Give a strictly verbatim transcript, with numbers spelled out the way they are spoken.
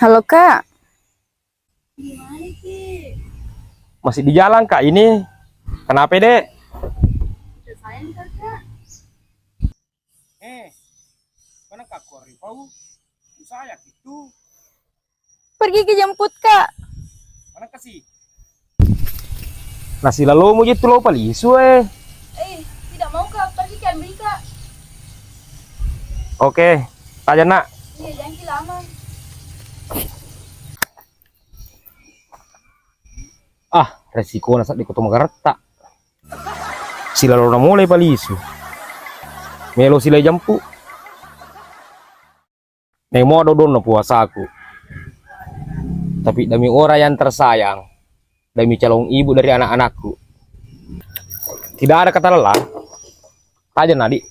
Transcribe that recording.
Halo, Kak. Masih di jalan, Kak, ini. Kenapa, Dek? Eh, mana Kak Kori, Pau? Saya gitu. Pergi ke jemput, Kak. Mana kasih? Nasi lalomu gitu lo palisu, eh. Eh, tidak mau, Kak. Pergi ke ambil, Kak. Oke, aja, Nak. Iya, jangan lama. Ah, resiko nasa di kota Magaretta. Silalona mulai palisu. Melo silai jampu. Nemo dodonna puasaku. Tapi demi orang yang tersayang, demi calon ibu dari anak-anakku. Tidak ada kata lelah. Taja, Nadik.